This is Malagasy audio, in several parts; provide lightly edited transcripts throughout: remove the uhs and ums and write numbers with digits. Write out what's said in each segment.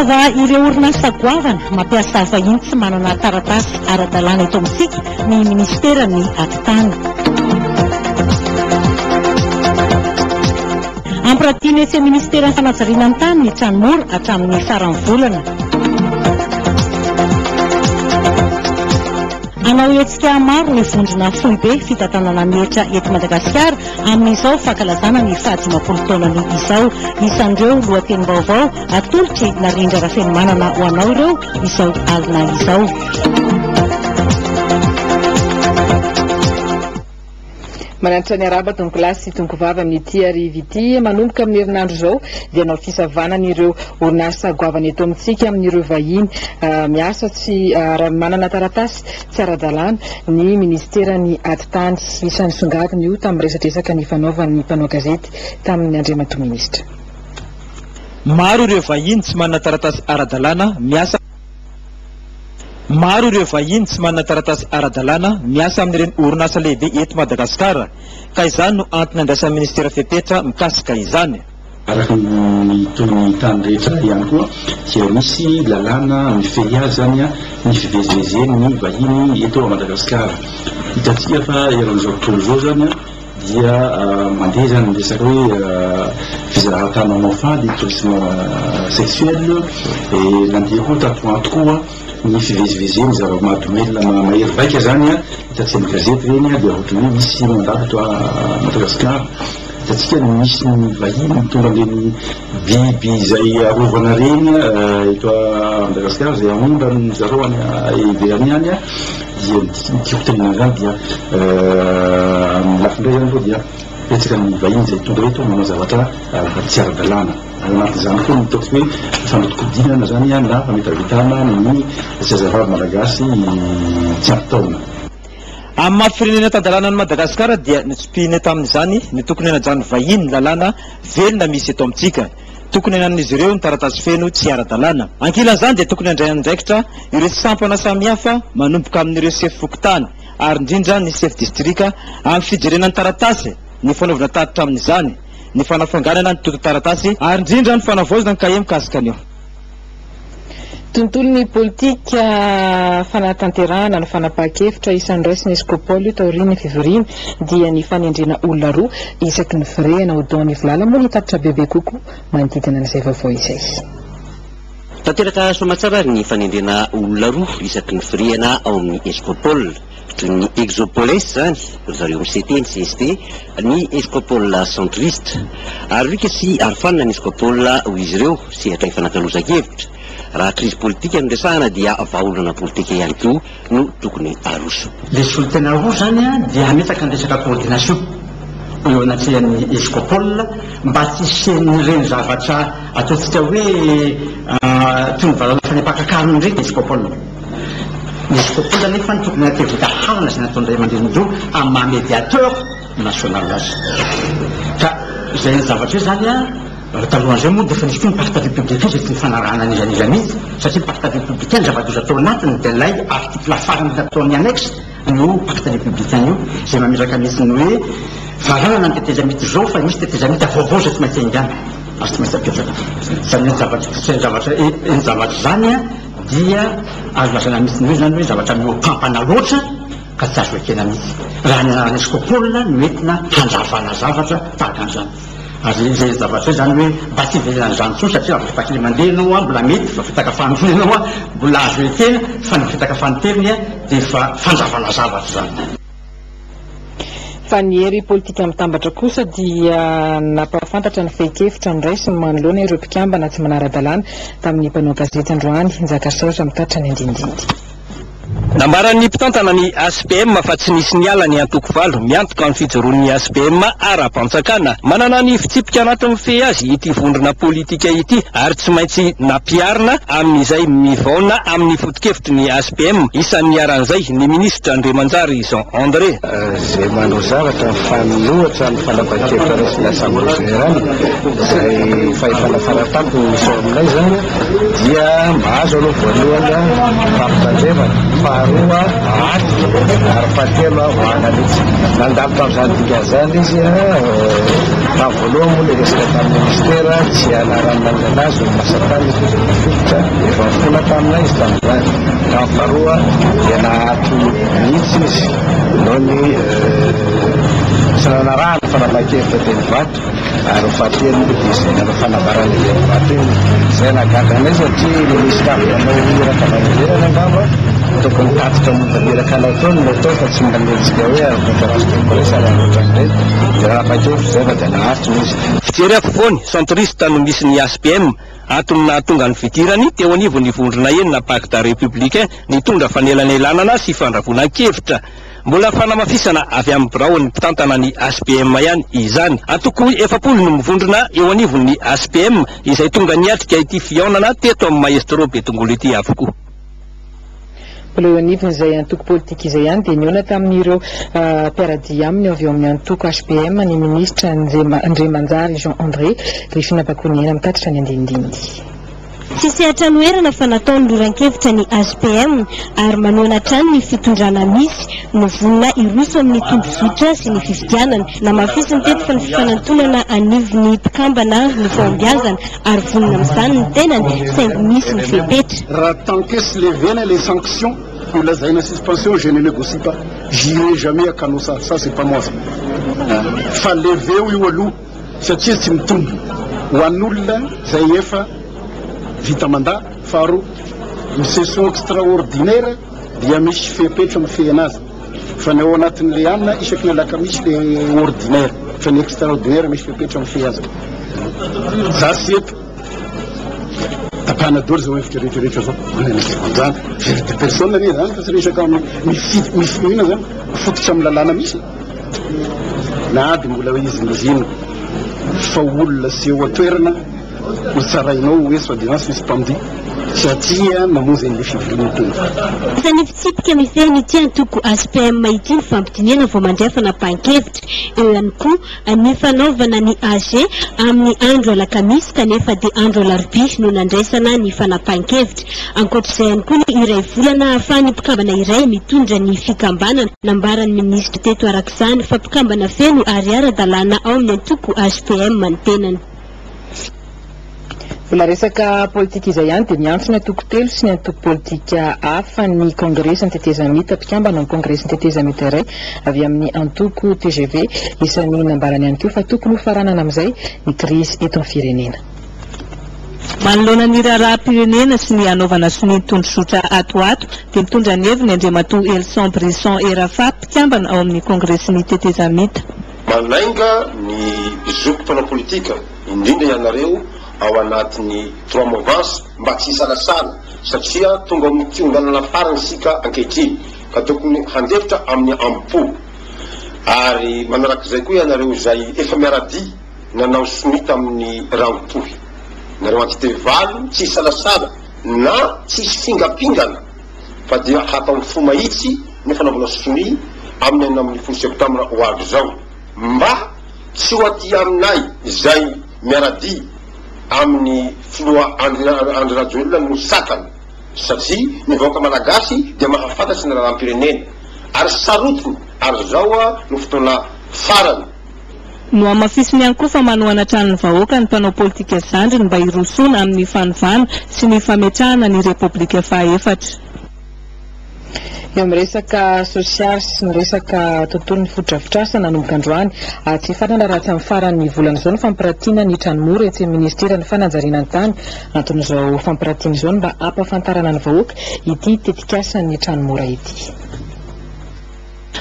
Hisava ireo orinasa goavana mampiasa vahiny tsy manana taratasy ara-dalàna eto amintsika ny minisiteran'ny Atitany. Ampiratiana etsy amin'ny minisiteran'ny fanajariana ny tany ny trano mora hatramin'ny faran'ny volana. Hanao hetsika maro ny vondrona foibe fitantanana ny hetra eto Madagasikara amin'izao fankalazana ny fahadimampolo taonany izao. Isan'ireo lohatenim-baovao atolotr'i Narindra Rafenomanana ho anao ireo izao alina izao. Manantitra ny arahaba tompokolahy sy tompokovavy amin'ity hariva ity. Manomboka amin'ny herinandro izao dia hanao fisavana an'ireo orinasa goavana eto amintsika amin'ireo vahiny miasa tsy manana taratasy tsy ara-dalàna ny minisiteran'ny Atitany. Isan'ny songadina io tamin'ny resadresaka nifanaovan'ny mpanao gazety tamin'ny Andriamatoa Minisitra. Maro ireo vahiny tsy manana taratasy ara-dalàna miasa Maro ireo vahiny tsy manana taratasy ara-dalàna miasa amin'ireny orinasa lehibe eto Madagasikara ka izany no antony andraisan'ny minisitera fepetra mikasika izany. Araka ny toy ny tany rehetra ihany koa dia misy lalàna mifehy azy izany ny fivezivezen'ny vahiny eto Madagasikara. Hitantsika fa eran'izao tontolo izao izany dia mandeha izany ny resaka hoe fizahan-tany mamoafady, tourisme sexuel, nandeha koa tato ho ato koa ny fivezivezen'ny zava-mahadomelina mahery vaika izany, hitantsika amin'ny gazety ireny dia ohatran'ny hoe misy mandalo eto Madagasikara. Hitantsika ny misy ny vahiny mitondra an'ireny biby izay arovana ireny eto Madagasikara izay aondran'ny zareo any ivelany any dia ny tiako tenenana izany dia amin'ny lafiny iray izany aloha dia betsaka ny vahiny izay tonga eto manao zavatra tsy ara-dalàna. Ao anatin'izany koa ny ataontsika hoe fanodikodinana izany na fametavitana ny zazavavy malagasy tsy ampy taona. Amin'ny maha firenena tan-dalàna an'i Madagasikara dia notsipihina tamin'izany ny tokony hanajan'ny vahiny ny lalàna velona misy eto amintsika. Tokony hananan'izy ireo ny taratasy feno tsy ara-dalàna. Ankilan'izany dia tokony handray andraikitra ireo sampana samihafa manomboka amin'ireo sefo fokontany ary indrindra ny sefo distrika amin'ny fijerena ny taratasy, ny fanaovana tatitra amin'izany, ny fanafanganana ny tontan-taratasy ary indrindra ny fanavaozana ny kahie mikasika an'io. Tontolon'ny politika fanatanterahana ny fanapahan-kevitra isan'ny raisin'ny Escopol io taorian'ny fivoriana dia ny fanendrena olona roa isaky ny firehana. Odon Nivolala moa nitatitra bebe kokoa manodidina an'izay vaovao izay. Tanteraka soamatsara ary ny fanendrena olona roa isaky ny firehana ao amin'ny Escopol. Toy ny Exopoles izany ry zareo amin'ny CT, ny cst, ny Escopol centriste. Arolika sy arofanina ny Escopol hoy izy ireo, sehatra ifanakalozan-kevitra. Raha krizy politika no resahana dia vahaolana politika ihany koa no tokony aroso. Ilay solontena roa izany dia hametraka ny resaka coordination eo anatrehan'ny Escopol mba tsy hisian'ireny zavatra ataontsika hoe toy ny valala fanepaka-karona ireny Escopol. Ny Escopol anefa no tokony hatevita hanana izay nataon'ny ray aman-dreny ireo amin'ny maha médiateur national azy. Ka izay zavatra izay izany an, talohan'izay moa dia efa nisy koa ny pacte républicain izay tsy nifanarahana n'iza n'iza mihitsy, satria ny pacte républicain ny zava-doza tao anatiny dia ilay article farany tao amin'ny annexe io pacte républicain io izay mametraka mihitsy ny hoe faranana ny tetezamita izao fa misy tetezamita vaovao izay tsy maintsy haingana ary tsy maintsy apetraka. Izany hoe zavatra, zavatra, ny zavatra izany an, dia azo lazaina mihitsy ny hoe izany hoe zavatra mihoa-pampana loatra ka tsy azo ekena mihitsy raha ny anaran'i Escopol no entina handravana zavatra tahaka an'izany. Ary izay zavatra izay izany hoe mba tsy hiverenan'izany intsony satria raha voafitaka ilay mandeha ianao an, mbola mety, voafitaka faharoa ianao an, mbola azo ekena, fa ny voafitaka fanintelony an, dia efa fandravana zavatra izany. Fa ny hery politika mitambatra kosa dia nampahafantatra ny fehin-kevitra noraisiny manoloana ireo mpikambana tsy manara-dalàna tamin'ny mpanao gazety androany. Njaka Serge mitatitra ny andinindiny. Nambaran'ny mpitantana ny HPM fa tsy nisy niala ny antoko valo miantoka ny fijoroan'ny HPM ara-panjakana. Manana ny fitsipika anaty mifehy azy ity vondrona politika ity ary tsy maintsy nampiharina amin'izay mivaona amin'ny foto-kevitry ny HPM. Isan'ny niharan'izay ny minisitra Andriamanjary Jean André. Izay manao zavatra mifanohitra amin'ny fanapahan-kevitra raisin'ny Assemblée Générale, izay fahefana faratampony misy ao aminay izany, dia mahazo aloha voalohany fampitandremana. Faharoa, haharitra ary fahatelo, hohanina mihitsy. Nandalo tamin'izany dingana izany izy. Tamin'ny voalohany moa ilay resaka tamin'ny minisitera, tsy anaran'ny nanana azy orinasa tany izy fa fototra, efa nifona taminay izy tamin'izany. Tamin'ny faharoa dia nahato mihitsy izy noho ny tsy nanarahany fanapahan-kevitra teny Ivato. Ary ny fahatelo moa dia izay nanao fanambarana eny Ivato iny. Izay nahagaga anay satria ny minisitra avy nanao iraka avy any ivelany angamba tokony tatitra momba ny iraka nataony no atao fa tsy manenjika hoe ary conférence de presse ary ankoatran'ireny. Dia nanapa-kevitra izay fa dia naharitra ilay izy. Fijery afovoany, centriste, no misy ny HPM, antony nahatonga ny fidirany teo anivon'ny vondrona enina Pacte républicain nitondra fanelanelanana sy fandravonan-kevitra. Mbola fanamafisana avy amin'ny biraon'ny mpitantana ny HPM ihany izany. Antoko 40 no mivondrona eo anivon'ny HPM izay tonga niatrika ity fihaonana teto amin'ny Maestro Betongolo ity avokoa. Mbola eo anivon'izay antoko politika izay ihany dia nihaona tamin'ireo mpiara-dia aminy avy ao amin'ny antoko HPM ny minisitra Ndremanjary Jean André, Rifina Bakoniaina mitatitra ny andinindininy. Tsy sehatra anoherana fa natao ny loran-kevitra ny HPM ary manohana hatrany ny fitondrana misy no vonona hiroso amin'ny tondrozotra sy ny fifidianana. Namafisiny teto fa ny fifanantonana anivon'ny mpikambana no fahombiazana ary vonona amin'izany ny tenany saingy misy ny fepetra. Raha tant que tsy levena les sanctions ho lazaina suspension je ne négocie pas, j'irai jamais à Canossa, ça c'est pas moi ça. Fa leveo io aloha satria tsy mitombina ho an'olona zay efa vita mandat, faharoa ny session extraordinaire dia misy fepetra mifehy anazy fa ny ao anatin'le anona isaky ny alakamisy le ordinaire fa ny extraordinaire misy fepetra mifehy azy. Za tsy eto tapahana daholo zao hevitra rehetra rehetra zao zany vérité de personne anie zany fa tsy resaka mifidy mifidy inona zany fototra amin'ny lalàna misy na dia mbola hoe izingizinina fa olona sy eo an-toerana ho tsarainao hoe soi-disant suspendu satria namonjy an'ilay fivoriana teny. Isan'ny fitsipika mifehy ny ity antoko HPM ity ny fampidinihana vao mandray fanapahan-kevitra. Eo ihany koa ny fanaovana ny AG amin'ny andro alakamisy kanefa dia andro alarobia no nandraisana ny fanapahan-kevitra. Ankoatra izay ihany koa ny iray volana ahafahan'ny mpikambana iray mitondra ny fikambanana. Nambaran'ny minisitra teto araka izany fa mpikambana feno ary ara-dalàna ao amin'ny antoko HPM ny tenany. Mbola resaka politika izay ihany dia niantso ny antoko telo sy ny antoko politika hafa ny Kongresin'ny tetezamita, mpikambana amin'ny Kongresin'ny tetezamita iray avy amin'ny antoko tgv. Isan'ny nambarany ihany koa fa tokony hofaranana amin'izay ny krizy eto amin'ny firenena. Manoloana ny raharaham-pirenena sy ny hanaovana sonia ny tondrozotra ato ho ato dia mitondra ny heviny Andriamatoa Elson Brisson Erafa, mpikambana ao amin'ny Kongresin'ny tetezamita. Manainga ny zoky mpanao politika, indrindra ianareo ao anatin'ny trois mouvances mba tsy hisalasala satria tonga amin'ny fionganana farany isika ankehitriny ka tokony handefitra amin'ny ambo-po. Ary manarak'izay koa ianareo izay efa miara-dia nanao sonia tamin'ny rangopohy. Nareo entité valo tsy hisalasala na tsy hisy fingampingana fa dia hatao amin'ny fo mahitsy ny fanaovana sonia amin'ny 16 septambra ho avy izao mba tsy ho aty aminay izay miara-dia amin'ny filoha Andry Andry Rajoelina no sakana satria ny vahoaka malagasy dia mahafantatry ny raharaham-pirenena ary sarotiny ary izao no fotoana farany. Nohamafisiny ihany koa fa manohana hatrany ny vahoaka ny mpanao politika zandriny mba hirosoana amin'ny fanovana sy ny fametrahana ny Repoblika fahaefatra. Eo amin'ny resaka sosialy sy ny resaka tontolon'ny fotodrafitrasa nanomboka androany ary tsy hifarana raha tsy amin'ny faran'ny volana izao ny fampiratiana ny trano mora etsy amin'ny minisiteran'ny fanajariana ny tany. Anton'izao fampiratiana izao ny mba hampahafantarana ny vahoaka ity tetikasan'ny trano mora ity.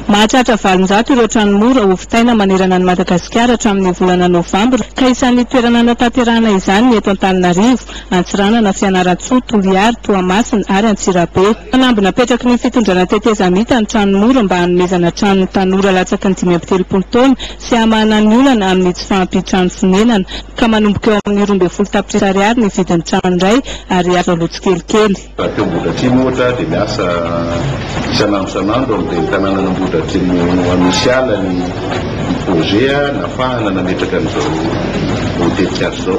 Mahatratra 800 ireo trano mora hovitaina manerana an'i Madagasikara hatramin'ny volana novambra ka isan'ny toerana hanatanterahana izany ny eto Antananarivo, Antsiranana, Fianarantsoa, Toliary, Toamasina ary Antsirabe. Fanamby napetraky ny fitondrana tetezamita ny trano mora mba hanomezana trano ny tanora latsaky ny 35 taona sy hamahana ny olana amin'ny tsy fahampian-trano fonenana ka manomboka eo amin'ny 12 tapitrisa ariary ny vidin'ny trano iray ary azo aloa tsikelikely. Raha teo Ambohidratrimo ohatra dia miasa isan'andro isan'andro amin'ireny tanànan'Ambohidratrimo Anosiala ny projet nafahana nametraka an'izao tetikasa izao.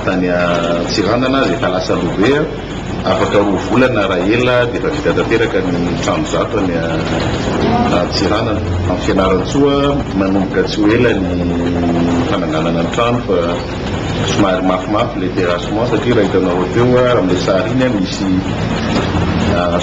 Tany Antsiranana aza efa lasa aloha be. Afaka 2 volana raha ela dia efa vita tanteraka ny trano 100 any Antsiranana. Amin'ny Fianarantsoa, manomboka tsy ho ela ny fananganana ny trano fa somary mafimafy ilay terrassement satria raha hitanareo teo amin'ilay sary iny misy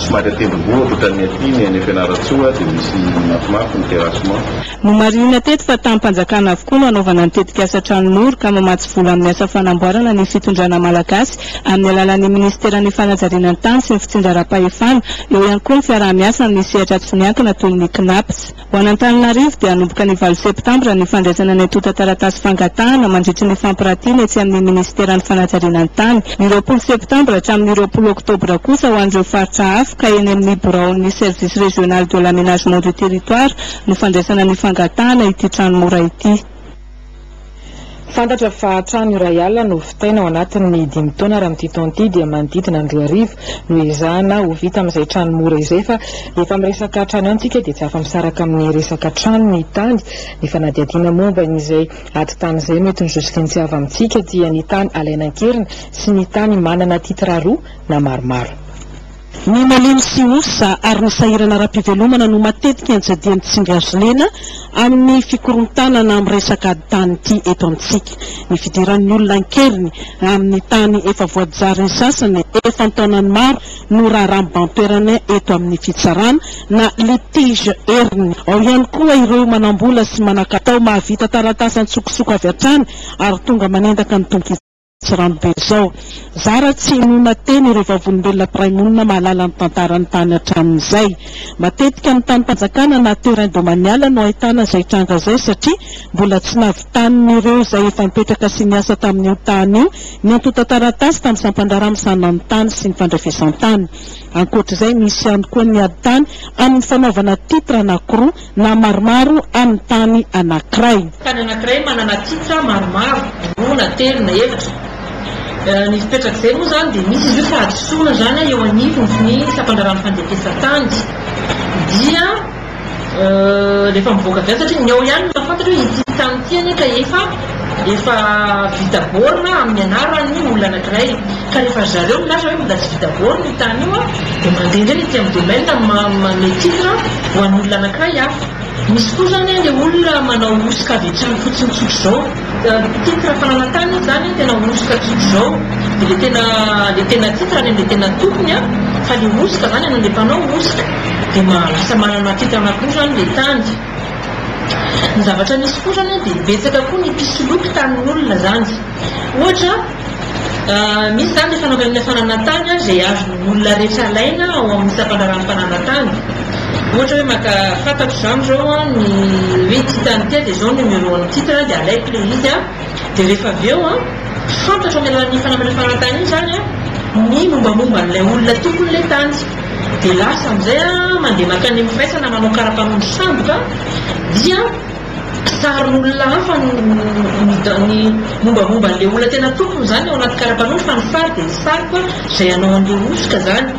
somary an-tendrombohitra ohatran'ny aty ny any Fianarantsoa dia misy mafimafy ny terrassement. Nomarihina teto fa tanim-panjakana avokoa no hanaovana ny tetikasa Trano Mora ka mamatsy vola amin'ny asa fanamboarana ny fitondrana malagasy amin'ny alalan'ny minisiteran'ny fanajariana ny tany sy ny fitsinjaram-pahefana. Eo ihany koa ny fiaraha-miasa amin'ny sehatra tsy miankina toy ny Cnaps. Ho an'Antananarivo dia hanomboka ny 8 septambra ny fandraisana ny antontan-taratasy fangatahana mandritry ny fampiratiana etsy amin'ny minisiteran'ny fanajariana ny tany. Ny 20 septambra hatramin'ny 20 oktobra kosa ho an'ireo faritra hafa ka eny amin'ny biraon'ny Service régional de l'aménagement du territoire no fandraisana ny fangatahana ity trano mora ity. Fantatra fa trano iray alina no vitaina ao anatin'ny dimy taona ary amin'ity taona ity dia manodidina ny 2000 no ezahana ho vita amin'izay trano mora izay fa rehefa miresaka trano ihany isika dia tsy afa-misaraka amin'ny resaka trano ny tany. Ny fanadihadiana momba izay ady tany izay no entin'i Josephine Tsiava amintsika dia ny tany alaina an-keriny sy ny tany manana titre roa na maromaro. Ny malemy sy osa ary ny sahirana ara-pivelomana no matetika ianjadian'ny tsindry-hazolena amin'ny fikorontanana amin'ny resaka ady tany ity eto amintsika. Ny fidiran'ny olona an-keriny amin'ny tany efa voajarin'ny sasany efa an-taonany maro no raharaha miban-toerana eto amin'ny fitsarana na litige heriny. Ao ihany koa ireo manam-bola sy manan-katao mahavita taratasy an-tsokosoko avy hatrany ary tonga manendaka ny tompo Tsiranobe izao. Zara tsy inoana teny ireo vavolombelona mpiray monina mahalala ny tantaran'ny tany hatramin'izay. Matetika amin'ny tanim-panjakana na terrain domanial no ahitana izay tranga izay satria mbola tsy navitan'ireo izay efa nipetraka sy niasa tamin'io tany io ny antontan-taratasy tamin'ny sampan-draharaha misahana ny tany sy ny fandrefesan-tany. Ankoatra izay, misy ihany koa ny ady tany amin'ny fanaovana titre anankiroa na maromaro amin'ny tany anankiray. Tany anankiray manana titre maromaro, roa na telo na efatra. Ny fipetrak'izay moa izany dia misy izy io fahadisoana izany eo anivon'ny sampandraharahan'ny fandefesan-tany dia rehefa mivoaka avy any satria ny ao ihany no mahafantatra hoe ity tany ity anie ka efa efa vita borne amin'ny anaran'ny olona anankiray ka rehefa ry zareo milaza hoe mbola tsy vita borne io tany io dia mandeha indray ny aty amin'ny domaine manome titre ho an'ny olona anankiray hafa. Misy koa izany ilay olona manao hosoka avy hatrany fotsiny tsotr'izao. Titre fananan-tany izy izany tena hosoka tsotr'izao. Dia ilay tena ilay tena titre any amin'ilay tena tompony fa ilay hosoka izany any amin'ilay mpanao hosoka. Dia lasa manana titre anankiroa izany ilay tany. Ny zavatra misy koa izany dia betsaka koa ny mpisoloky tanin'olona izany. Ohatra, misy izany ilay fanaovana fananan-tany izay azon'ny olona rehetra alaina ao amin'ny sampandraharahan'ny fananan-tany. Ohatra hoe maka, fantatro izany izao ny hoe ity tany ity dia izao numéro an'ny titre dia alaiko ilay izy dia rehefa avy eo fantatro amin'ny alalan'ny fanaovana fananan-tany iny izany ny mombamomba an'ilay olona tompon'ilay tany. Dia lasa amin'izay aho mandeha mankany amin'ny firaisana manao kara-panondro sandoka dia sarin'olona hafa ny ny mombamomba an'ilay olona tena tompony izany ao anaty kara-panondro fa ny sary dia ny sariko izay hanao an'ilay hosoka izany.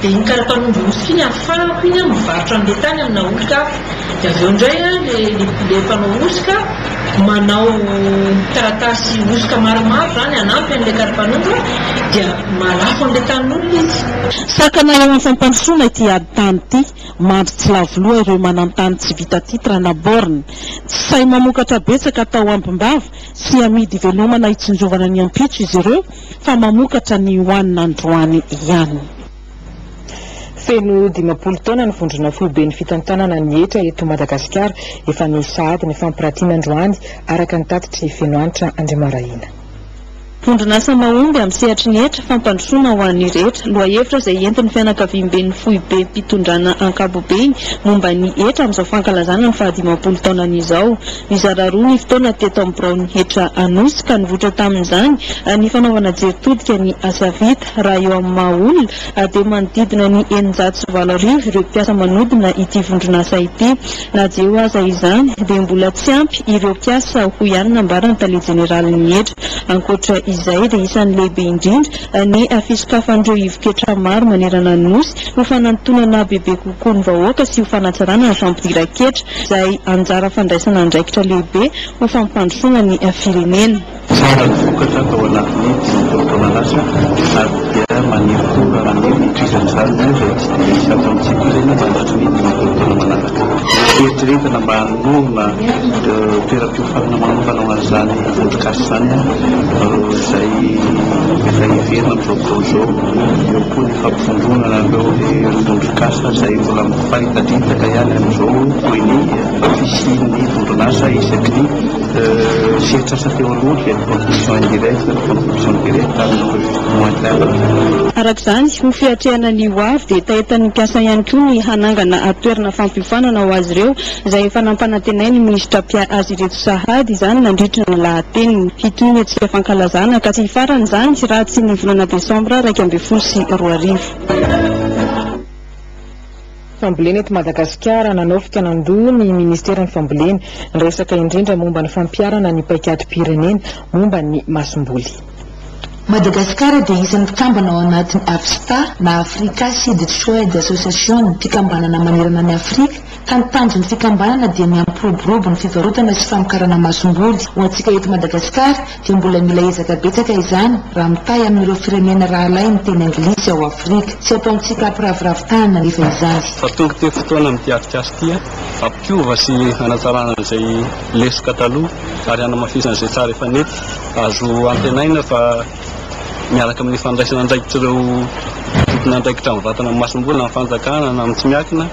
Dia iny kara-panondro hosoka iny ahafahako iny mivarotra an'ilay tany amina olon-kafa. Dia avy eo indray ilay ilay mpanao hosoka manao taratasy hosoka maromaro izany hanampy an'ilay kara-panondro dia mahalafo an'ilay tanin'olona izy. Sakana eo amin'ny fampandrosoana ity ady tany ity, mandry tsy lavo loha ireo manan-tany tsy vita titre na borne. Tsy sahy mamokatra betsaka atao ambim-bava sy amidy hivelomana hitsinjovana ny ampitso izy ireo fa mamokatra ny hohanina androany ihany. Feno 50 taona ny vondrona foiben'ny fitantanana ny hetra eto Madagasikara. Efa nisy sahady ny fampiratiana androany, araka ny tatitr'i Fenohanitra Andriamarahina. Vondron'asa mahomby amin'ny sehatry ny hetra, fampandrosoana ho an'ny rehetra. Lohahevitra izay entin'ny fianakaviamben'ny foibem-pitondrana ankapobeny momba ny hetra amin'izao fankalazana ny fahadimampolo taonany izao. Nizara roa ny fotoana teto amin'ny biraon'ny hetra Anosy ka nivoitra tamin'izany ny fanaovana jery todika ny asa vita. Raha eo amin'ny maha olona dia manodidina ny 8600 ireo mpiasa manodina ity vondron'asa ity. Na dia eo aza izany dia mbola tsy ampy ireo mpiasa hoy ihany nambaran'ny tale jeneralin'ny hetra. Ankoatra izay dia isan'ny lehibe indrindra ny fisokafan'ireo ivon-ketra maro manerana ny Nosy ho fanantonana bebe kokoa ny vahoaka sy ho fanatsarana ny fampidiran-ketra izay anjara fandraisana andraikitra lehibe ho fampandrosoana ny firenena. Tsara ny vokatra tao anatin'ny 50 taona lasa ary dia maniry koa maniry ny hitohizan'izany moa izay tsy dia hisy ato amintsika io izay mandritry ny 50 taona manaraka. Fieritreretana mba hanorina toeram-piofanana manokana ho an'izany vondron-kasa izany izay efa heverina amin'izao fotoana izao. Eo koa ny fampivondronana ireo vondron-kasa izay mbola miparitadritaka ihany amin'izao toy ny fisian'ny vondron'asa isaky ny Sehatr'asa teo aloha dia ny contribution indirecte, ny contribution directe ary ny enregistrement interne. Araka izany, ho fiatrehana ny ho avy dia hetahetan'ny mpiasa ihany koa ny hanangana toerana fampiofanana ho azy ireo izay efa nampanantenain'ny minisitra mpiahy azy ireto sahady izany nandritra ny lahateniny. Hitohy ny hetsika fankalazana ka tsy hifarana izany raha tsy ny volana desambra 2011. Fambolena eto Madagasikara, nanao fikaonandoha ny Ministeran'ny Fambolena, niresaka indrindra momba ny fampiharana ny paikadim-pirenena momba ny masomboly. Madagasikara dia isan'ny mpikambana ao anatin'ny AFSTA na Africa Seed Trade Association, fikambanana manerana an'i Afrika, ka ny tanjon'ny fikambanana dia ny hampiroborobo ny fivarotana sy famokarana masomboly. Ho antsika eto Madagasikara dia mbola mila ezaka betsaka izany raha mitahy amin'ireo firenena rahalahy miteny anglisy ao Afrika. Tsy ataontsika hampiraviravy tanana anefa izany. Fa tonga ity fotoana amin'ity atrikasa ity hampiova sy hanatsarana an'izay lesoka taloha ary hanamafisana izay tsara efa nety. Azo antenaina fa miaraka amin'ny fandraisana andraikitr'ireo tompon'andraikitra mivantana amin'ny masomboly na amin'ny fanjakana na amin'ny tsy miankina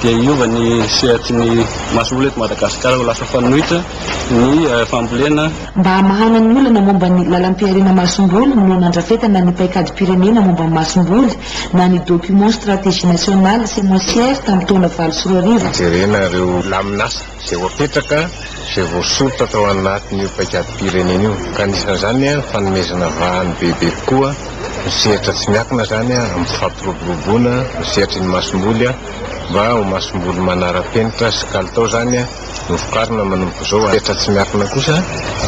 dia hiova ny sehatry ny masomboly eto Madagasikara ho lasa fanoitra ny fambolena. Mba hamahana ny olana momba ny lalam-pihariana masomboly no nandrafetana ny paikadim-pirenena momba ny masomboly na ny document stratégie nationale semencière tamin'ny taona 2008. Jerena ireo lamin'asa izay ho apetraka izay voasoritra tao anatin'io paikadim-pirenena io ka anisan'izany ny fanomezana vahany bebe kokoa ny sehatra tsy miankina izany amin'ny fampiroboroboana ny sehatry ny masomboly mba ho masomboly manara-penitra sy kalitao izany no vokarina manomboka izao. Ny sehatra tsy miankina kosa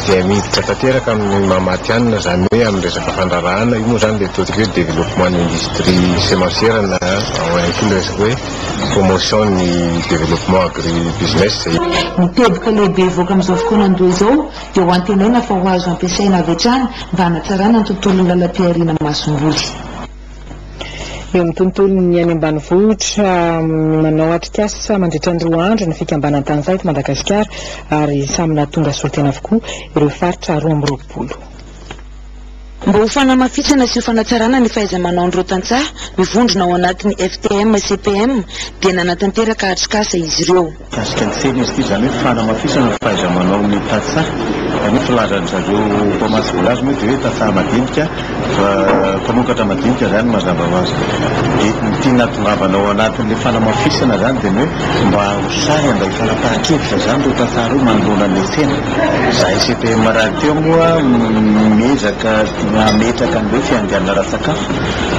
dia miditra tanteraka amin'ny maha matihanina izany hoe amin'ny resaka fandraharahana, io moa izany ilay ataontsika hoe développement ny industrie semencière na ao ihany koa ilay resaka hoe promotion ny développement agri-business. Ny teboka lehibe hivoaka amin'izao fikaonandoha izao dia ho antenaina fa ho azo ampiasaina avy hatrany mba hanatsarana ny tontolon'ny lalam-pihariana masomboly. Eo amin'ny tontolon'ny any ambanivohitra, manao atrikasa mandritra ny 2 andro ny fikambanan-tantsaha eto Madagasikara ary samy nahatonga solontena avokoa ireo faritra 22. Mba ho fanamafisana sy ho fanatsarana ny fahaiza-manaon'ireo tantsaha mivondrona ao anatin'ny FTM CPM dia nanatanteraka atrikasa izy ireo. Mikasika ny tsena izy ity, izany hoe fanamafisana ny fahaiza-manaon'ny tantsaha. Izany hoe filazan-dry zareo mpamatsy vola azy moa dia hoe tantsaha madinika, mpamokatra madinika izany mazava ho azy. Dia ny tiana hahatongavana ao anatin'ilay fanamafisana izany dia ny hoe mba ho sahy handray fanapahan-kevitra izany ireo tantsaha ireo manoloana an'ilay tsena. Izahay CPM rahateo moa miezaka hametraka ny hoe fiandrianana ara-tsakafo.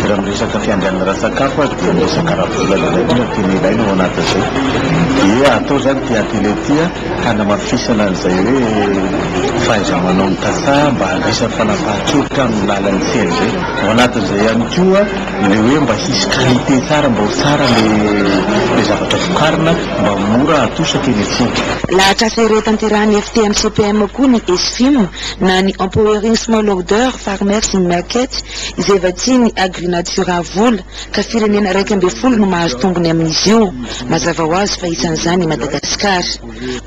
Raha miresaka fiandrianana ara-tsakafo aho dia miresaka ara-bola indrindra indrindra no tena ilaina ao anatin'izay. Dia atao izany ity atelier ity hanamafisana an'izay hoe fahaiza-manao ny tantsaha mba handraisany fanapahan-kevitra amin'ny lalan'ny tsena izay. Ao anatin'izay ihany koa ilay hoe mba hisy qualité tsara, mba ho tsara ilay zavatra vokarina. Mba mora atosaka eny an-tsena. Lahatr'asa iray tanterahan'ny FTMCPM koa ny ESFIM na ny Empowering Smallholder Farmers in Market izay vatsian'ny Agrinatura vola ka firenena 11 no mahazo tombony amin'izy io. Mazava ho azy fa isan'izany i Madagasikara.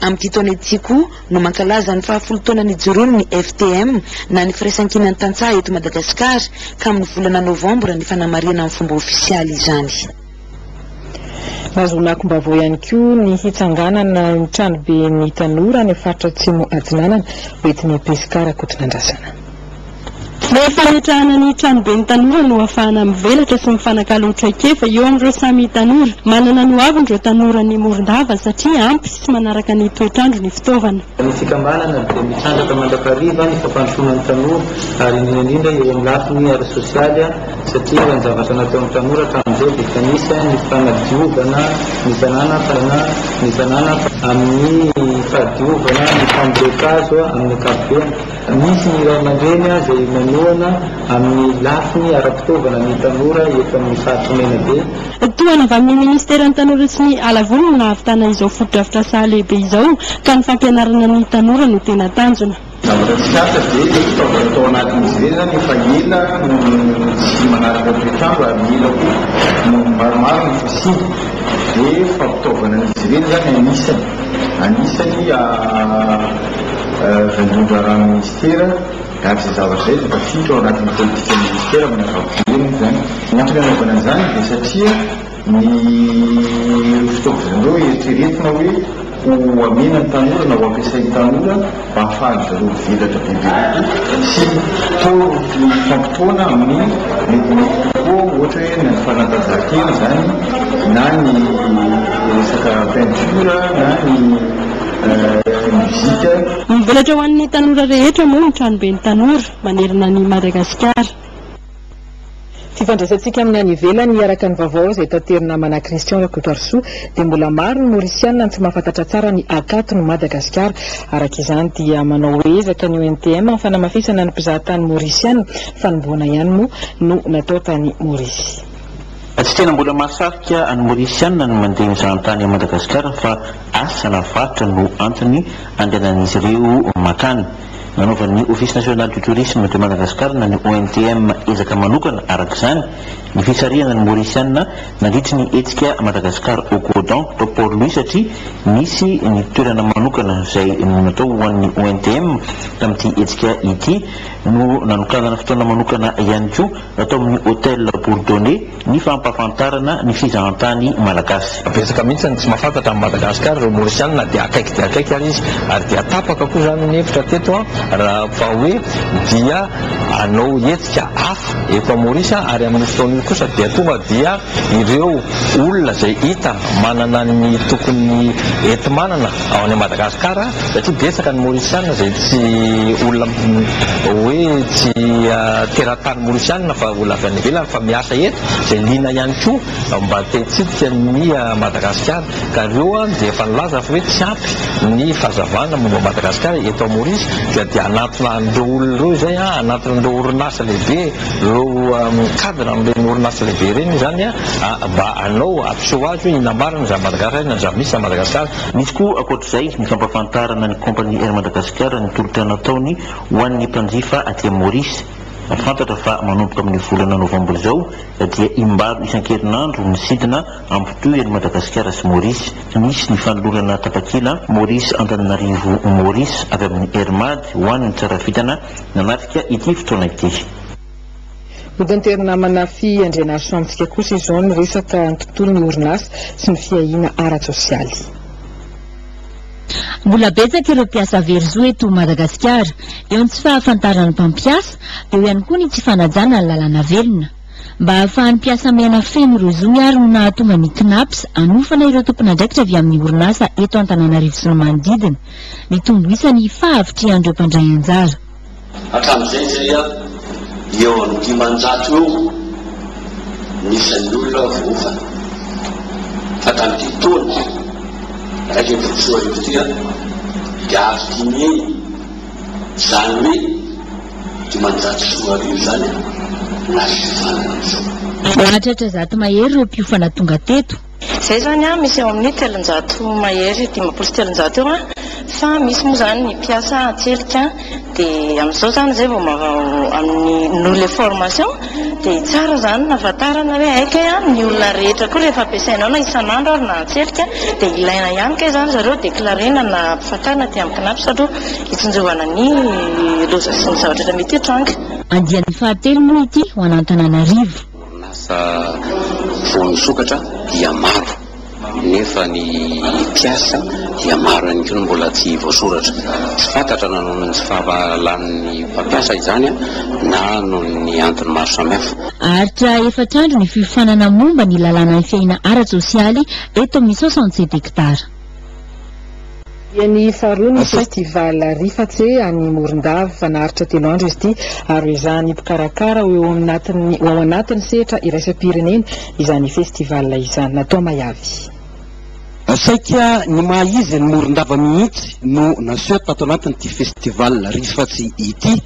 Amin'ity taona ity koa no mankalaza ny fahafolo taona nijoroany ny FTM na ny Firaisankinan'ny Tantsaha eto Madagasikara ka amin'ny volana novambra ny fanamarihana amin'ny fomba ofisialy izany. Nahazoana akom-baovao ihany koa ny hitsanganana ny tranoben'ny tanora any faritra Atsimo Atsinanana hoentin'i Prisca Rakotonandrasana. Ny fametrahana ny tranoben'ny tanora no ahafahana mivelatra sy mifanakalo traikefa eo amin'ireo samy tanora. Manana ny hoaviny ireo tanoran'i Morondava satria ampy sy manaraka ny toetr'andro ny fitaovana. Ny fikambanana dia mitrandraka mandrakariva ny fampandrosoana ny tanora ary indrindra indrindra eo amin'ny lafiny ara-sosialy satria raha ny zavatra nataon'ny tanora hatramin'izay dia efa nisy ny fanadiovana ny tanàna ny tanàna amin'ny fahadiovana ny fambolen-kazo amin'ny ankapobeny. Misy ny ray aman-dreny izay maneho. manohana amin'ny lafiny ara-pitaovana ny tanora eto amin'ny faritr'i Menabe. Tohana avy amin'ny Ministeran'ny Tanora sy ny Ala Voly no nahavitana izao fotodrafitrasa lehibe izao ka ny fampianarana ny tanora no tena tanjona. Zavatra tsikaritra dia ilay fitaovana tao anatin'izy ireny izany efa ela no tsy manaraka ny toetr'andro ary ela koa no maromaro no efa simba dia fampitaovana an'izy ireny izany anisany anisany vaindohan-draharahan'ny minisitera ary izay zavatra izay dia tafiditra ao anatin'ny politikan'ny minisitera amin'ny ankapobeny moa izany. Ny antony anaovana an'izany dia satria ny fitaovana ireo eritreretina hoe ho amena ny tanora na ho ampiasain'ny tanora mba hahafahan-dry zareo mivelatra bebe kokoa sy mifampitaona amin'ny metimety kokoa ohatra hoe ny fanatanjahantena izany na ny resaka peinture na ny musique. Mivelatra ho an'ny tanora rehetra moa ny tranoben'ny tanora manerana an'i Madagasikara. Fifandraisantsika amin'ny any ivelany araka ny vaovao izay taterin'ny namana Christian Rakotoarisoa dia mbola maro ny Maorisiana no tsy mahafantatra tsara ny Akaton'i Madagasikara. Araka izany dia manao ezaka ny ONTM amin'ny fanamafisana ny mpizahatany Maorisiana. Fanombohana ihany moa no natao tany Maorisy. Tsy tena mbola mahasarika ny Maorisiana ny mandeha mizahan-tany ao Madagasikara fa asa na varotra no antony andehanan'izy ireo mankany. Nanaovan'ny Office National du Tourisme de Madagascar na ny ONTM ezaka manokana, araka izany, ny fisarihana ny Maorisiana nandritry ny hetsika Madagascar au Cordon tao Port Louis satria nisy ny toerana manokana izay natao ho an'ny ONTM tamin'ity hetsika ity no nanokanana fotoana manokana ihany koa tao amin'ny Hotel Bourdonnais ny fampahafantarana ny fizahantany malagasy. Betsaka mihitsy ny tsy mahafantatra an'i Madagasikara ireo Maurisiana na dia akaiky dia akaiky ary izy ary dia tapaka koa izany ny hevitra teto raha fa hoe dia hanao hetsika hafa eto Maurice ary amin'io fotoana io kosa dia tonga dia ireo olona izay hita manana ny tokony enti-manana ao any Madagasikara satria betsaka ny Maurisiana izay tsy olona hoe tsy teratany Maurisiana fa olona avy any ivelany fa miasa eto izay liana ihany koa mba te hitsidika ny Madagasikara ka ireo dia efa nilaza fa hoe tsy ampy ny fahazavana momba Madagasikara eto Maurice dia dia hanatona an'ireo olona ireo izay hanatona an'ireo orinasa lehibe ireo cadre amin'ireny orinasa lehibe ireny izany mba hanao hampiseho azy hoe inona marina izany Madagasikara inona ny zava-misy any Madagasikara. Nisy koa ankoatr'izay ny fampahafantarana ny kaompania Air Madagascar ny tolotra nataony ho an'ny mpanjifa aty Maurice. Fantatra fa manomboka amin'ny volana novambra izao dia im-balo isan-kerinandro ny sidina hampitohy an'i Madagasikara sy Maurice. Nisy ny fanolorana tapakila Maurice Antananarivo Maurice avy amin'ny Air Mad ho an'ny tsara vintana nanatrika ity fotoana ity. Hotanterina namana Fy Andrianarisoa amintsika kosa izao ny resaka ny tontolon'ny orinasa sy ny fiahiana ara-tsosialy. Mbola betsaka ireo mpiasa very zo eto Madagasikara. Eo ny tsy fahafantaran'ny mpampiasa, eo ihany koa ny tsy fanajana ny lalàna velona. Mba hahafahan'ny mpiasa miaina feno ireo zony ary no nahatonga ny Cnaps hanofana ireo tompon'andraikitra avy amin'ny orinasa eto Antananarivo sy ny manodidina. Nitombo isa ny fahavitrihan'ireo mpandray anjara. Hatramin'izay izay eo amin'ny 500 eo ny isan'ny olona voaofana. Fa tamin'ity taona 2011 ity dia avo dimy heny, izany hoe 2500 izany no azo fiofanana amin'izao. Nahatratra 100 mahery ireo mpiofana tonga teto. Izay izany misy eo amin'ny 300 mahery, 350 eo fa misy moa izany ny mpiasa an-tselika dia amin'izao izany izay vao amin'ny noho ilay formation dia tsara izany ny nahafantarana hoe hay kay ny olona rehetra koa rehefa ampiasainao na isan'andro ary na an-tselika dia ilaina ihany kay izany zareo déclarer-na na ampifantarina aty amin'ny CNAPS aloha hitsinjovana ny loza sy ny zavatra rehetra mety hitranga. Andiany fahatelo moa ity ho an'Antananarivo. Orinasa vao nisokatra dia maro nefa ny mpiasa dia maro ihany koa no mbola tsy voasoratra. Tsy fantatra na noho ny tsy fahalalan'ny mpampiasa izany na noho ny antony maro samihafa. Haharitra efatra andro ny fiofanana momba ny lalànan'ny fiahiana ara-tsosialy eto amin'ny 67 hectares. Andiany faharoa ny Festival Rifatse any Morondava. Naharitra telo andro izy ity ary hoezahan'ny mpikarakara ho eo anatin'ny ho ao anatin'ny sehatra iraisam-pirenena izany festival izany. Natao Maiavy. Saika ny maha izy an'i Morondava mihitsy no naseho tato anatin'ity Festival Rifatsy ity.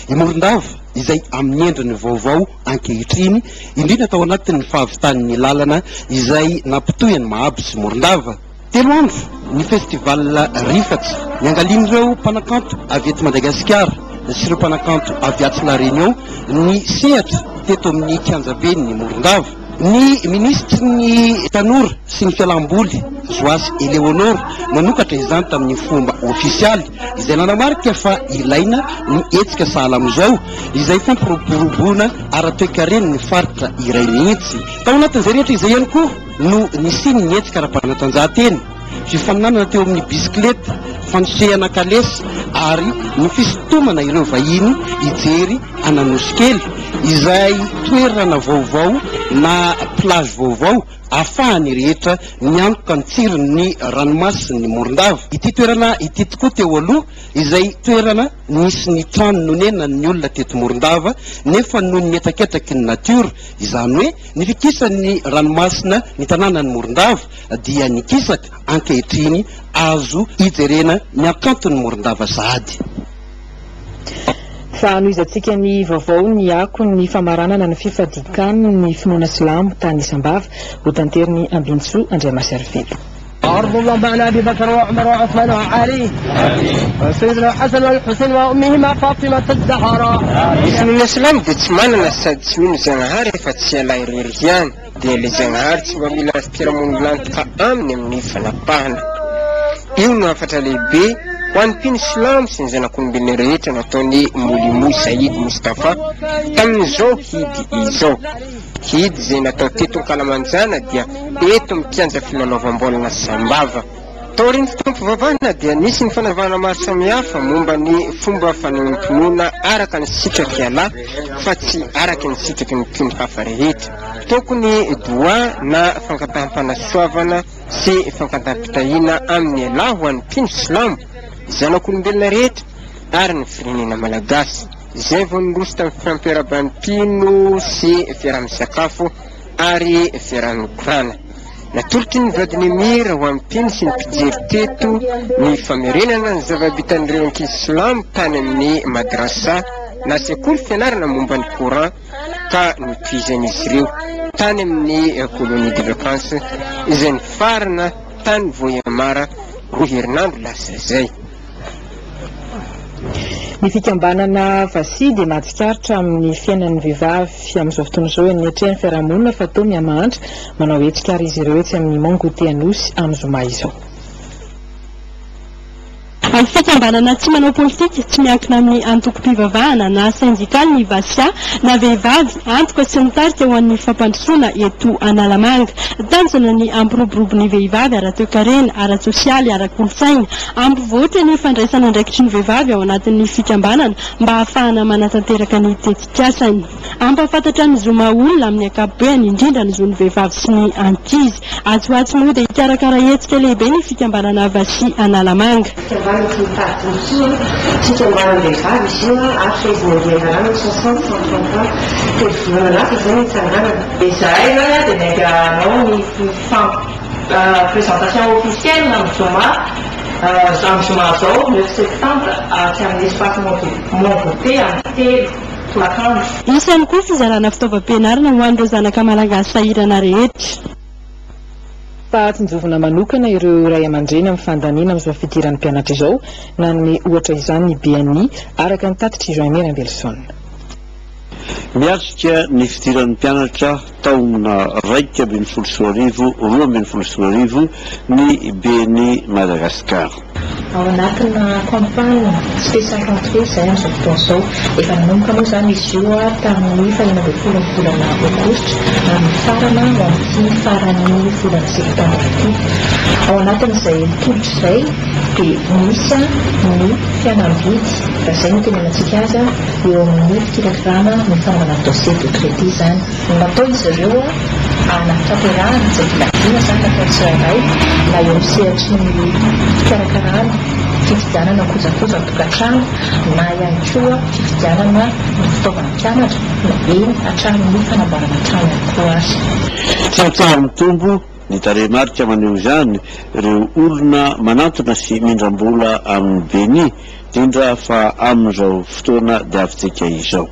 I Morondava. izay amin'ny endriny vaovao ankehitriny, indrindra tao anatin'ny fahavitan'ny lalana izay nampitohy an'i Mahabo sy Morondava. Telo andro ny festival Rifatsy, niangalian'ireo mpanakanto avy eto Madagasikara sy ireo mpanakanto avy atsy La Réunion ny sehatra teto amin'ny kianjaben'ny Morondava. Ny minisitry ny tanora sy ny fialamboly, Joasy Eléonore, nanokatra izany tamin'ny fomba ofisialy, izay nanamarika fa ilaina ny hetsika sahala amin'izao, izay fampiroboroboana ara-toekaren'ny faritra iray mihitsy. Tao anatin'izay rehetra izay ihany koa no nisian'ny hetsika ara-panatanjahantena, fifaninanana teo amin'ny bisikileta, fanosehana kalesa ary ny fisintomana ireo vahiny hijery an'Anosikely, izay toerana vaovao na plage vaovao ahafahan'ny rehetra miantoka ny tsiron'ny ranomasin'i Morondava. Ity toerana ity tokoa teo aloha izay toerana nisy ny trano nonenan'ny olona teto Morondava nefa noho ny hetraketraky ny natiora, izany hoe ny fikisan'ny ranomasina ny tanànan'i Morondava dia nikisaka ankehitriny azo ijerena ny hakanton'i Morondava sahady. Fa hanohizantsika ny vaovao ny akon'ny famaranana ny fifadian-kanin'ny finoana silamo tany Sambava, ho tanterin'i Ambinintsoa Andriamasiarivelo. أرض اللهم على أبي بكر وعمر وعثمان وعلي وسيدنا الحسن والحسين وأمهما فاطمة الزهراء. Ny finoana silamo dia tsy manana sady tsy mino Zagnahary afa tsy Allah irery ihany, dia ilay Zagnahary tsy mba mila mpiara-monina aminy amin'ny fanapahana. Io no hafatra lehibe ho an'ny mpino silamo sy ny zanak'olombelona rehetra nataon'i Molimo Saïd Moustapha tamin'izao hidy izao. Hidy izay natao teto ankalamanjana dia eto amin'ny kianja filalaovam-baolina Sambava. Taorian'ny fotoam-pivavahana dia nisy ny fanazavana maro samihafa momba ny fomba fanehoam-pinoana araka ny sitrak'i Allah fa tsy araka ny sitraky ny mpino hafa rehetra. Tokony Doua na fangataham-panasoavana sy fangataham-pitahiana amin'i Allah ho an'ny mpino silamo, zanak'olombelona rehetra ary ny firenena malagasy. Izay vao niroso tamin'ny fifampiarahaban'ny mpino sy fiaraha-misakafo ary fiaraha-mikorana. Natolotry ny vadin'i Emir ho an'ny mpino sy ny mpijery teto ny famerenana ny zava-bitan'ireo ankizy silamo tany amin'ny madrasa na sekoly fianarana momba ny Coran ka notohizan'izy ireo tany amin'ny colonie de vacances izay nifarana tany Vohemar roa herinandro lasa izay. Ny fikambanana Vasia dia mahatsikaritra amin'ny fiainan'ny vehivavy amin'izao fotoana izao eny anatrehan'ny fiarahamonina fa toa mihamahantra. Manao hetsika ary izy ireo etsy amin'ny Mont Goûter Anosy amin'ny zoma izao. Fikambanana tsy manao politika, tsy miankina amin'ny antokom-pivavahana na sendikaly ny Vasia na vehivavy, antoka sy mitarika ho an'ny fampandrosoana eto Analamanga. Tanjona ny hampiroborobo ny vehivavy ara-toekarena, ara-tsosialy, ara-kolontsaina. Hampivoatra ny fandraisana andraikitry ny vehivavy ao anatin'ny fikambanana mba hahafahana manatanteraka ny tetikasany. Hampahafantatra ny zo maha olona amin'ny ankapobeny, indrindra ny zon'ny vehivavy sy ny ankizy. Atsy ho atsy moa dia hikarakara hetsika lehibe ny fikambanana Vasia Analamanga. Fikambanana tsy mitady tombontsoa, fikambanam-behivavy izy io ary fehezin'ny andian-dalàna 60 133. Telo volana lasa izay no nitsanganana. Izahay izany dia miainga hanao ny présentation officielle amin'ny zoma amin'ny zoma izao neuf septembre atsy amin'ny espace Mont Beauté amin'ny telo tolakandro. Hisy ihany koa fizarana fitaovam-pianarana ho an'ireo zanaka malagasy sahirana rehetra. Fahatsinjovana manokana ireo ray aman-dreny amin'ny fandaniana amin'izao fidiran'ny mpianatra izao, nanome ohatra izany ny BNI, araka ny tatitr'i Jean Aimé Rambelison. Miatrika ny fidiran'ny mpianatra taona 2011 2012 ny BNI Madagascar. Ao anatina campagne spéciale rentrée izahay amin'izao fotoana izao. Efa nanomboka moa izany izy io tamin'ny fahenina ambin'ny folon'ny volana aogositra ary mifarana ho amin'ity faran'ny volana septambra ity. Ao anatin'izay tolotra izay dia misy ny fihenam-bidy, raha izay no itenenantsika azy, eo amin'ny fikirakirana ny fanaovana dossier de crédit izany. Natao izy ireo hanatanterahana izay vinavina izany nataon'ny tsirairay na eo amin'ny sehatry ny fikarakarana fividianana kojakoja an-tokantrano na ihany koa fividianana ny fitaovan'ny mpianatra na eny hatramin'ny fanamboarana trano ihany koa aza. Tsy mitsaha-mitombo ny tarehimarika maneho izany ireo olona manantona sy mindram-bola amin'ny BNI, indrindra fa amin'izao fotoana diavintsika izao.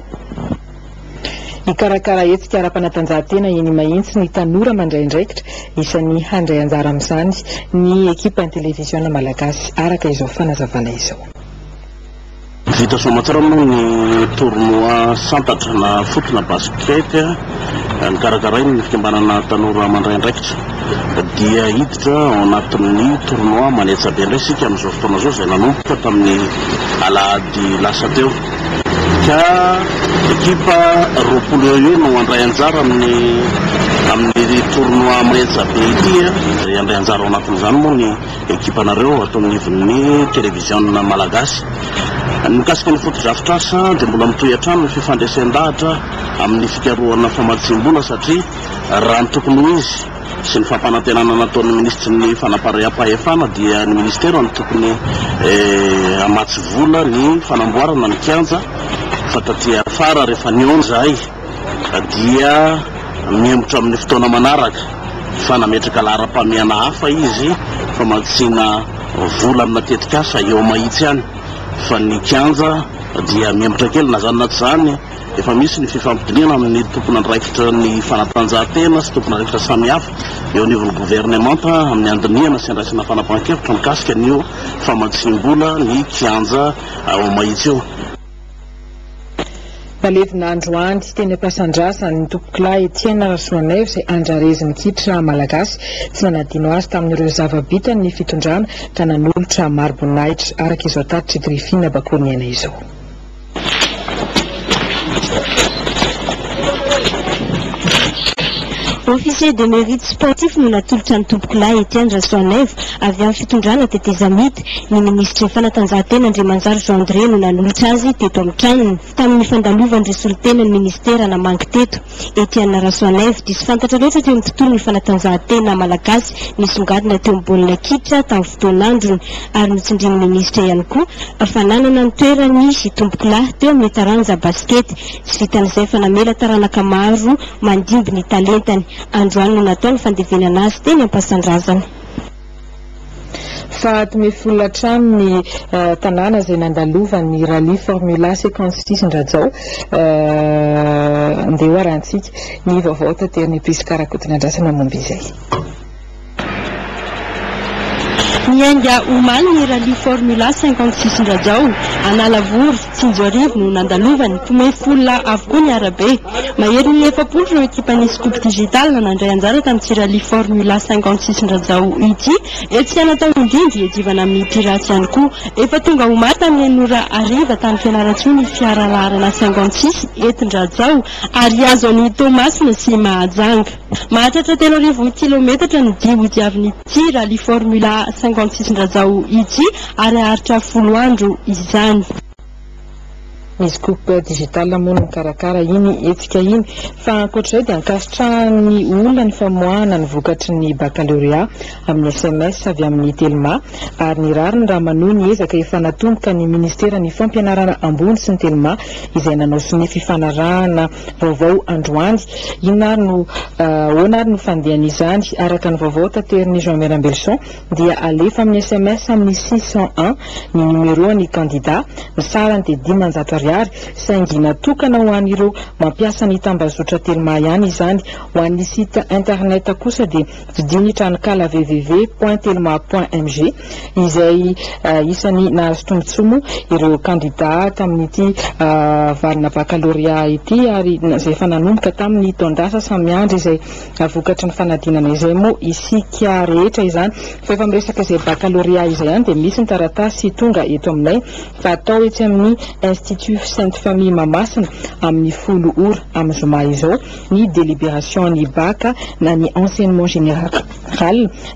Hikarakara hetsika ara-panatanjahantena eny Mahitsy ny tanora mandray andraikitra. Isan'ny handray anjara amin'izany ny ekipan'ny televiziona malagasy, araka izao fanazavana izao. Vita soamantsara moa ny tournoi santatra na foot na basket nokarakarain'ny fikambanana tanora mandray andraikitra. Dia hiditra ao anatin'ny tournoi manetsa be indray isika amin'izao fotoana izao izay nanomboka tamin'ny alahady lasa teo. Ka ekipa 20 eo eo no handray anjara amin'ny amin'ny tournoi manetsa be ity. Handray anjara ao anatin'izany moa ny ekipanareo ato anivon'ny televiziona malagasy. Ny mikasika ny fotodrafitrasa dia mbola mitohy hatrany ny fifandresen-dahatra amin'ny fikarohana famatsiam-bola satria raha ny tokony ho izy sy ny fampanantenana nataon'ny minisitry ny fanapariaham-pahefana dia ny minisitera no tokony hamatsy vola ny fanamboarana ny kianja fa taty afara rehefa nihaona izahay dia mihemotra amin'ny fotoana manaraka fa nametraka laharam-pahamehana hafa izy famatsiana vola amina tetikasa eo Mahitsy any fa ny kianja dia mihemotra kely. Na izany na tsy izany, efa misy ny fifampidinihana amin'ny tompon'andraikitra ny fanatanjahantena sy tompon'andraikitra samihafa eo anivon'ny governemanta amin'ny handinihana sy handraisana fanapahan-kevitra mikasika an'io famatsiam-bola ny kianja ao Mahitsy io. Nalevina androany teny Ampasandrasana ny Tompokolahy Etienne Rasoanaivo izay andrarezin'ny kitra malagasy. Tsy nanadino azy tamin'ireo zava-bitany ny fitondrana ka nanolotra mari-boninahitra, araka izao tatitr'i Griffine Bakoriniaina izao. Officier de mérite sportif no natolotra an'i Tompokolahy Etienne Rasoanaivo avy amin'ny fitondrana tetezamita. Ny minisitry ny fanatanjahantena Andriamanjary Jean André no nanolotra azy teto amin'ny tranony, tamin'ny fandalovan'ireo solontenan'ny minisitera namangy teto. Etienne Rasoanaivo, diso fantatra loatra teo amin'ny tontolon'ny fanatanjahantena malagasy, nisongadina teo amin'ny baolina kitra tamin'ny fotoan'androny, ary notsindrin'ny minisitra ihany koa fa nanana ny toerany i Tompokolahy teo amin'ny taranja basikety. Tsy vitan'izay fa namela taranaka maro mandimby ny talentany. Androany no natao ny fandevenana azy teny Ampasandrazana. Faha folo hatrany ny tanàna izay nandalovan'ny Rallye Formula 56 Indrajao. Ndeha ho arahantsika ny vaovao taterin'i Prisca Rakotonandrasana momba izay. Niainga omaly ny Rallye Formula 56 Indrajao. Analavory, Tsinjoarivo no nandalovany. Mpomefy olona avokoa ny arabe. Maherin'ny 40 ireo ekipan'ny Scoop Digital nandray anjara tamin'ity Rallye Formula 56 Indrajao ity. Hetsika natao indrindra hiadivana amin'ny piraty ihany koa. Efa tonga omaly tamin'ny enina ora hariva tany Fianarantsoa ny fiara laharana 56 entin-dRajao ary hihazo an'i Toamasina sy Mahajanga. Mahatratra 3000 kilaometatra ny dia hodiavin'ity Rallye Formula 56 Indrajao ity ary haharitra folo andro izany. Ny Scoop Digital moa no mikarakara iny hetsika iny. Fa ankoatra izay dia ankasitrahan'ny olona ny famoahana ny vokatry ny bakalorea amin'ny sms avy amin'ny Telma ary ny rariny raha manohy ny ezaka efa natomboka ny ministeran'ny fampianarana ambony sy ny Telma izay nanao sonia fifanarahana vaovao androany. Inona ary no ahoana ary no fandehan'izany? Araka ny vaovao taterin'i Jean Merambelson dia alefa amin'ny sms amin'ny 601 ny numéro an'ny kandida, ny sarany dia 500 ariary, saingy natokana ho an'ireo mampiasa ny tambazotra Telma ihany izany. Ho an'ny site internet kosa dia vidio ny tranonkala www point telma point mg izay isan'ny nahazo tombontsoa moa ireo kandida tamin'ity valina bakalorea ity ary izay efa nanomboka tamin'ny taon-dasa samy miandry izay Vokatry ny fanadinana izay moa isika rehetra izany. Fa efa miresaka izay baccalauréat izay ihany dia misy ny taratasy tonga eto aminay fa atao etsy amin'ny Institut Sainte Famille Mahamasina amin'ny folo ora amin'ny zoma izao ny délibération ny bac na ny enseignement général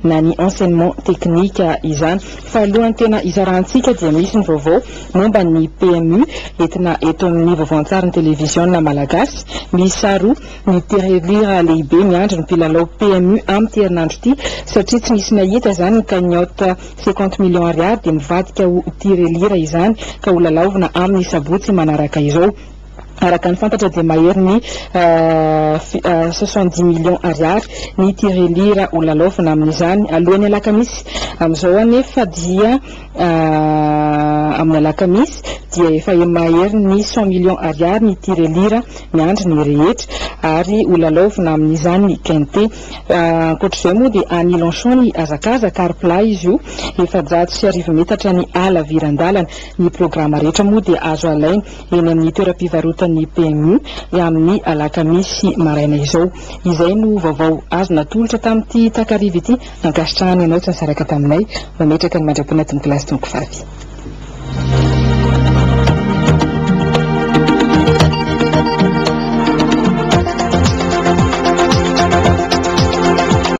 na ny enseignement technique izany. Fa alohan'ny tena hisarahantsika dia misy ny vaovao momba ny PMU entina eto amin'ny vaovao an-tsarin'ny televiziona malagasy. Miisa roa Ny tirelire lehibe miandry ny mpilalao PMU amin'ity herinandro ity satria tsy nisy nahita izany ny cagnotte 50 millions ariary dia mivadika ho tirelire izany ka ho lalaovina amin'ny sabotsy manaraka izao. Araka ny fantatra dia mahery ny 70 millions ariary ny tirelire ho lalaovina amin'izany. Alohan'ny alakamisy amin'izao anefa dia amin'ny alakamisy dia efa mahery ny 100 millions ariary ny tirelire miandry ny rehetra ary ho lalaovina amin'izany ny quintet. Ankoatr'izay moa dia any Longchamp ny hazakazaka ary plat izy io, 1400 metatra ny halaviran-dalana. Ny programa rehetra moa dia azo alaina eny amin'ny toeram-pivarotan'ny PMU amin'ny alakamisy maraina izao. Izay no vaovao azo natolotra tamin'ity takariva ity. Ankasitrahana ianao tsy nisaraka taminay. Mametraka ny mandra-pona tompokolahy sy tompokovavy.